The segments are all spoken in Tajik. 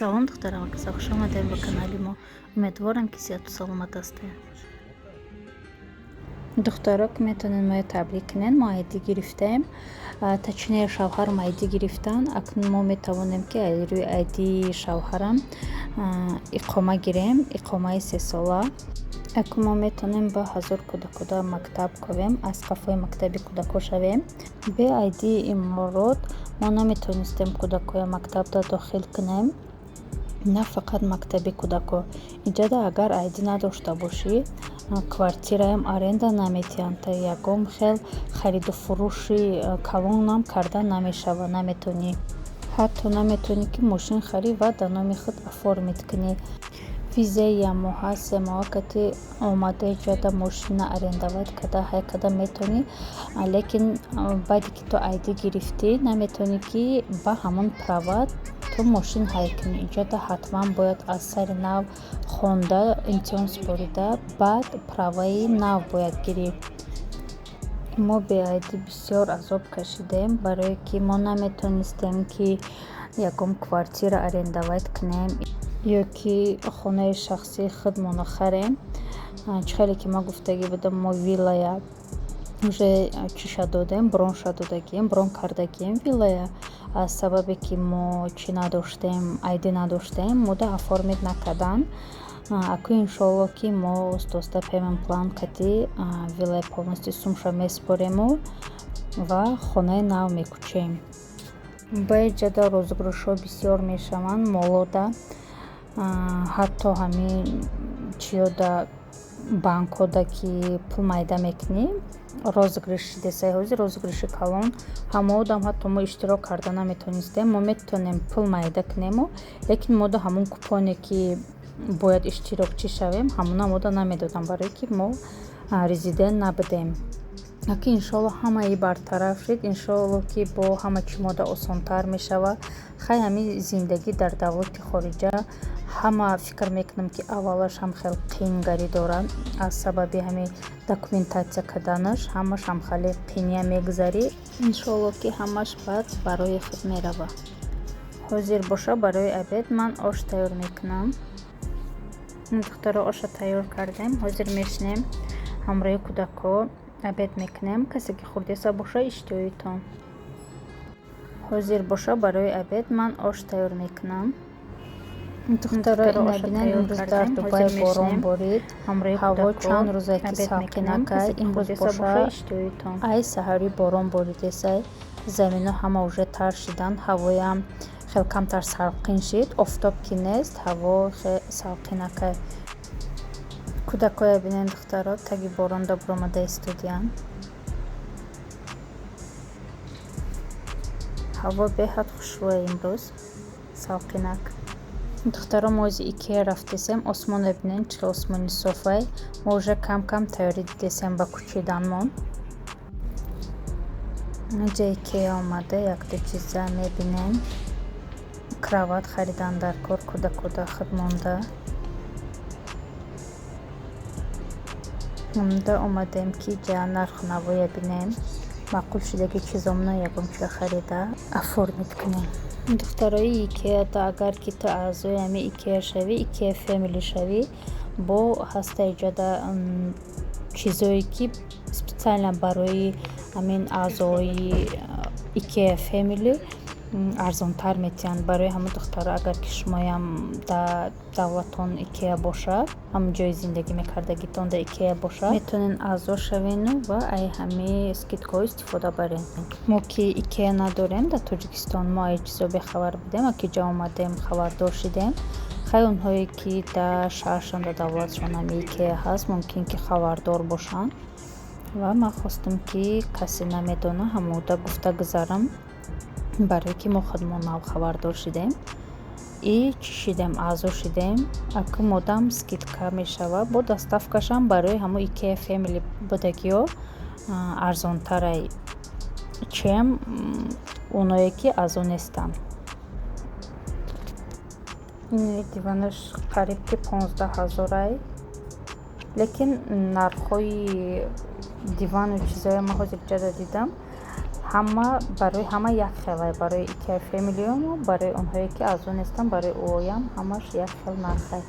Салом, духтарам, каза, хуш омадед ба канали мо. Умедворам, ки сиҳату саломат ҳастед. Духтаро, ки метавонед, моя табрик кунед. Мо айди гирифтем, точнее, шавҳарам айди гирифтан. Акнун мо метавонем, ки рӯи айдии шавҳарам иқома гирем, иқомаи сесола. Акнун мо метавонем ба 1000 кӯдакода мактаб ковем, аз қафои мактаби кӯдако шавем. Бе айдии иморот мо наметавонистем кӯдакоя мактабда дохил кунем. На фақат мактаби кӯдако, инҷода агар айди надошта бошӣ, квартираам аренда наметиҳанд, ягон хел хариду фурӯши калонам карда намешавад. Наметавонӣ, ҳатто наметавонӣ, ки мошин харӣ ва дар номи худ оформить кунӣ. Визаи якмоҳа, 3 моҳа кати омада, иҷода мошина арендовать карда, ҳай карда метавонӣ, лекин баъде ки ту айдӣ гирифтӣ, наметавонӣ, ки ба ҳамон права ту мошин ҳай кунӣ. Иҷода ҳатман бояд аз сари нав хонда, имтиҳон супорида, баъд праваи нав бояд гирӣ. Мо бе айдӣ бисёр азоб кашидем, барое ки мо наметавонистем, ки ягон квартира арендовать кунем ё ки хонаи шахсии худмонро харем. Чӣ хеле ки ман гуфтагӣ будам, мо виллая уже чиша додем, бронша додагием, брон кардагием виллая. Аз сабабе ки мо чӣ надоштем, айдӣ надоштем, мода оформить накарданд. Аку, иншоалло, ки мо оста-оста payment plan кати виллаи полностью сумша месупорему ва хонаи нав мекӯчем. Ба иҷода розыгрышҳо бисёр мешаванд молода, ҳатто ҳамин чиёда, банкҳода, ки пул майда мекунӣ, розыгрыш десай. Ҳозир розыгрыши калон ҳама одам, ҳатто мо иштирок карда наметавонистем. Мо метавонем пул майда кунему, лекин мода ҳамон купоне, ки бояд иштирокчӣ шавем, ҳамона мода намедоданд, барое ки мо резидент набудем. Аки, иншоалло, ҳамаи бартараф шид, иншоалло, ки бо ҳама чӣ мода осонтар мешавад. Хай, ҳамин зиндагӣ дар давлати хориҷа, ҳама фикр мекунам, ки аввалаш ҳам хел қиингарӣ дорад. Аз сабаби ҳамин документация карданаш ҳамаш ҳам хеле қииния мегузарӣ. Иншоалло, ки ҳамаш баъд барои худ меравад. Ҳозир боша, барои обед ман ош тайёр мекунам. Духтаро, оша тайёр кардем, ҳозир мешинем, ҳамроҳи кӯдакҳо обед мекунем. Касе ки хурдеса боша, иштиҳоитон. Ҳозир боша, барои обед ман ош тайёр мекунам. Духтаро, ина бинед, имрӯз дар Дубай борон борид. Ҳаво чанд рӯзе ки салқинакай, имрӯз боша, ай саҳарӣ борон боридесай, замино ҳама уже тар шиданд, ҳавоям хел камтар салқин шид. Офтоб ки нест, ҳаво салқинакай. Кӯдакҳоя бинед, духтаро, таги боронда буромада истодиянд. Ҳаво беҳад хушрӯя имрӯз, салқинак. Духтаро, мо ози Икея рафтесем. Осмонро бинед, чӣ хел осмони софай. Мо уже кам кам тайёрӣ дидесем ба кӯчиданмон. Инҷа Икея омада, якду чиза мебинем. Кровать харидан дар кор, кӯдакода худ монда. Ҳамда омадем, ки ҷа нарху навоя бинем, маъқул шудаги чизомона ягон чиа харида, оформить кунем. Духтарои, Икеяда агар ки ту аъзои ҳами Икея шавӣ, Икея Family шавӣ, бо ҳаста иҷода чизое, ки специально барои ҳамин аъзои Икея Family арзонтар метиҳанд. Барои ҳамон, духтаро, агар ки шумоям дар давлатон Икея бошад, ҳамон ҷои зиндагӣ мекардагитон дар Икея бошад, метавонед аъзо шавену ва ай ҳамаи скидкаҳо истифода баред. Мо ки Икея надорем дар Тоҷикистон, мо ай чизо бехабар будем, аки ҷо омадем, хабардор шидем. Хай, онҳое ки дар шаҳршон, дар давлатшон ҳами Икея ҳаст, мумкин ки хабардор бошанд. Ва ман хостам, ки касе намедона, ҳамода гуфта гузарам, барое ки мо худмон нав хабардор шидем и чӣ шидем, аъзо шидем. Аку модам скидка мешавад, бо доставкашам барои ҳамон Икея Family будагиҳо арзонтарай, чем оное ки аъзо нестанд. Ин диванаш қариб ки 15 ҳазорай, лекин нархҳои дивану чизое ман ҳозир ҷада дидам. Ҳама барои ҳама як хелай, барои Икеа Фэмилиому, барои онҳое ки аъзо нестанд, барои ӯоям ҳамаш як хел нархай.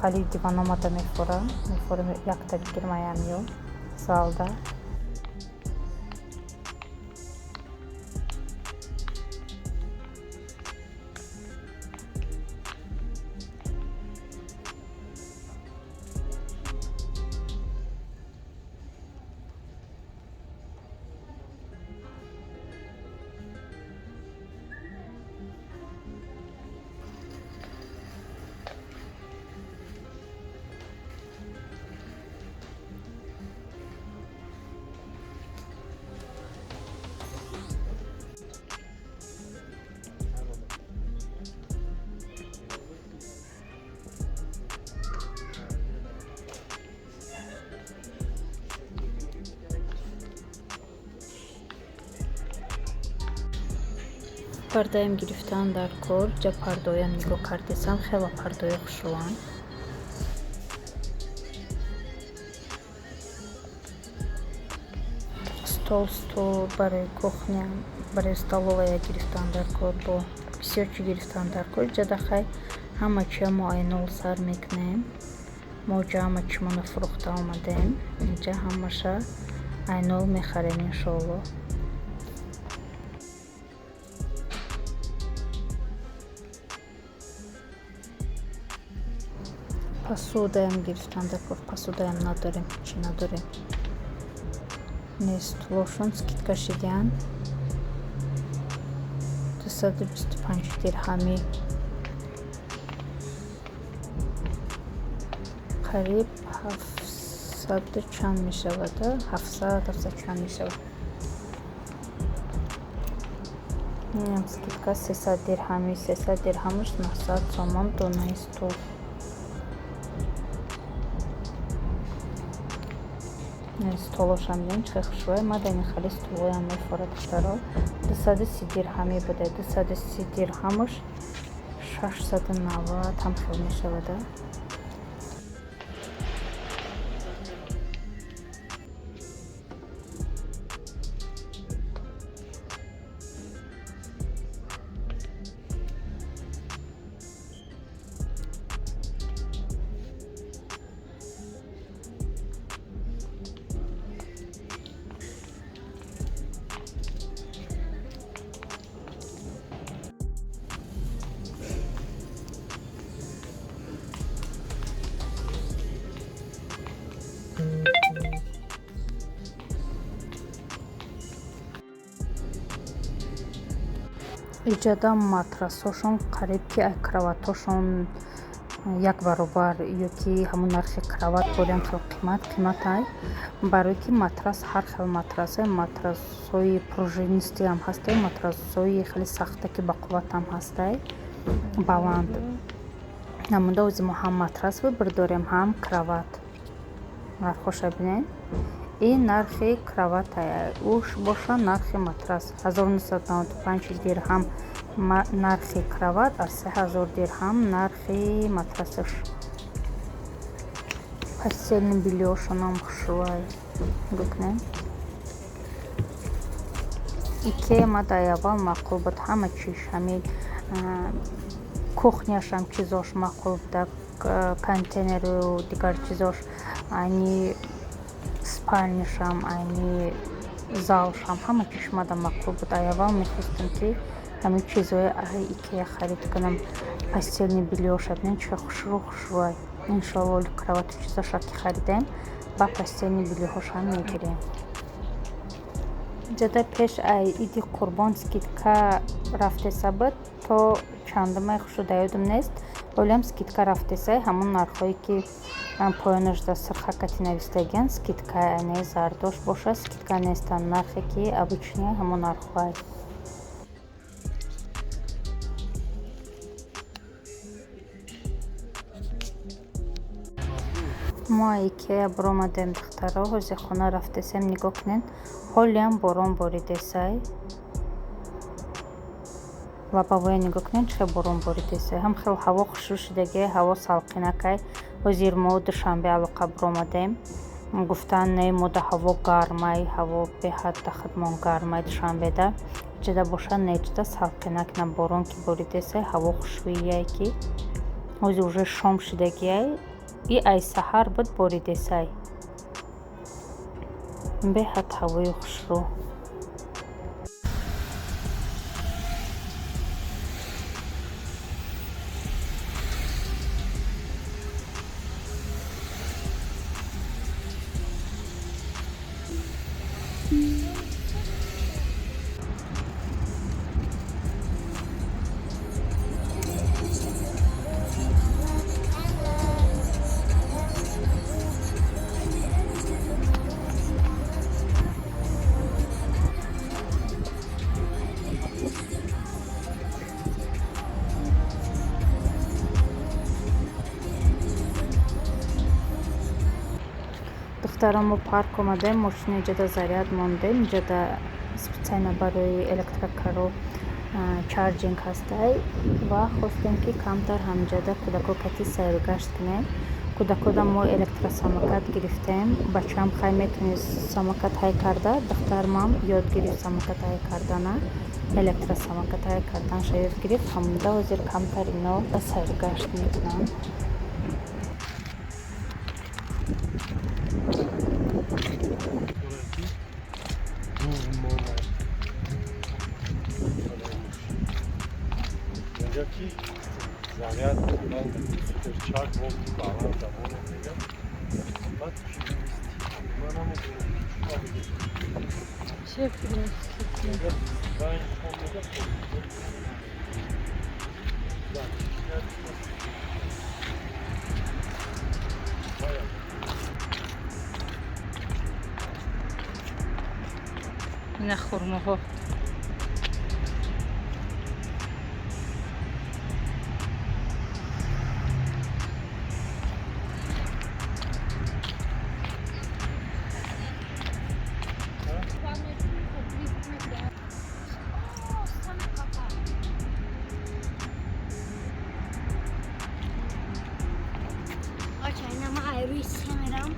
Хали диван омада мефора, мефора якта бигирмаям ё залда. Пардаям гирифтан дар кор, ҷа пардоям нигоҳ кардесам, хеле пардои хушрӯанд. Стол, стул барои кухня, барои столовая гирифтан дар кор, бо бисёр чӣ гирифтан дар кор. Ҷада хай ҳама чия мо айнол сар мекунем. Мо ҷа ҳама чимона фурӯхта омадем. Инҷа ҳамаша айнол мехарем иншоаллоҳ. Посудаям гирифтан дар кор, посудаям надорем, ҳечи надорем. Не, стулошон скидка шидиянд. 225 дирҳамӣ. Қариб 700 чанд мешавад, 700, 700 чанд мешавад. Инам скидка 300 дирҳамӣ, 300 дирҳамаш 900 сомон донаи стул. Столошам бинем чӣ хушрӯя. Ма дар ин хали стулоям мефора духтаро. 230 дирҳамӣ буда. 230 дирҳамаш 690 ҳам хел мешавад. Иҷода матрасҳошон қариб ки ай кроватҳошон як баробар ё ки ҳамун нархи кроват борям хел қимат қиматай, барое ки матрас ҳар хел матрасай, матрасҳои пружинистиам ҳастай, матрасҳои хеле сахта ки бақувватам ҳастай, баланд. Намонда ози мо ҳам матрас выбор дорем, ҳам кроват. Нархҳоша бинед. Ин нархи кроватай, уш боша нархи матрас 1995 дирҳам нархи кроват, аз 3000 дирҳам нархи матрасаш. Постельный бельёшонам хушрӯай. Нигоҳ кунед. Икея ма дар аввал маъқул буд, ҳама чиш, ҳамин кухняшам чизош маъқул буда, контейнеру дигар чизош, айни спальнишам, айни залшам, ҳама чиш мада маъқул буд. Ай аввал мехостам ки ҳамин чизҳои аҳли Икея харид кунам. Постельный бельёша бинед чӣ хушрӯ хушрӯай. Иншоаллоҳ кровату чизоша ки харидем, ба постельный бельёҳошам мегирем. Ҷада пеш ай иди қурбон скидка рафтеса буд, то чандумай хушу дар ёдам нест. Ҳолиам скидка рафтесай, ҳамон нархҳое ки поёнаш дар сирхакати навистагиянд, скидка айнаи зардош боша, скидка нестанд, нархе ки обычный ҳамон нархҳоай. Мо Икея баромадем духтаро, ҳози хона рафтесем, нигоҳ кунед, ҳолиам борон боридесай. Лабавоя нигоҳ кунед, чӣ хел борон боридесай. Ҳам хел ҳаво хушрӯ шудагиай, ҳаво салқинакай. Ҳозир мо Душанбе алоқа баромадем. Гуфтанд, не, мода ҳаво гармай, ҳаво беҳад дахудмон гармай Душанбеда. Иҷада боша, не, иҷада салқинак, на борон ки боридесай, ҳаво хушбӯяй, ки ҳозир уже шом шидагиай и ай саҳар буд боридесай. Беҳад ҳавои хушрӯ. Духтарон, мо парк омадем, мошина иҷода заряд мондем. Иҷода специально барои электрокаро charging ҳастай ва хостем, ки камтар ҳамиҷода кӯдако кати сайругашт кунем. Кӯдакода мо электросамокат гирифтем. Бачаам хай метавонист самокат ҳай карда, духтармам ёд гирифт самокат ҳай кардана, электросамокат ҳай карданша ёд гирифт. Ҳамонда ҳозир камтар ино сайругашт мекунанд. Мега, ки заряд суперчарж волти баланд забоно мега, баъд ман намедонам. Че принести? Мега 25 тон, мега. Ина хурмоҳо. Рӯи се мерам.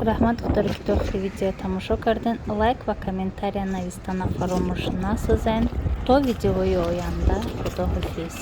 Раҳмат, духтаро, ки то охири видео тамошо карден. Лайк ва комментария навистана фаромӯш насозен. То видеоҳои оянда, худо ҳофиз.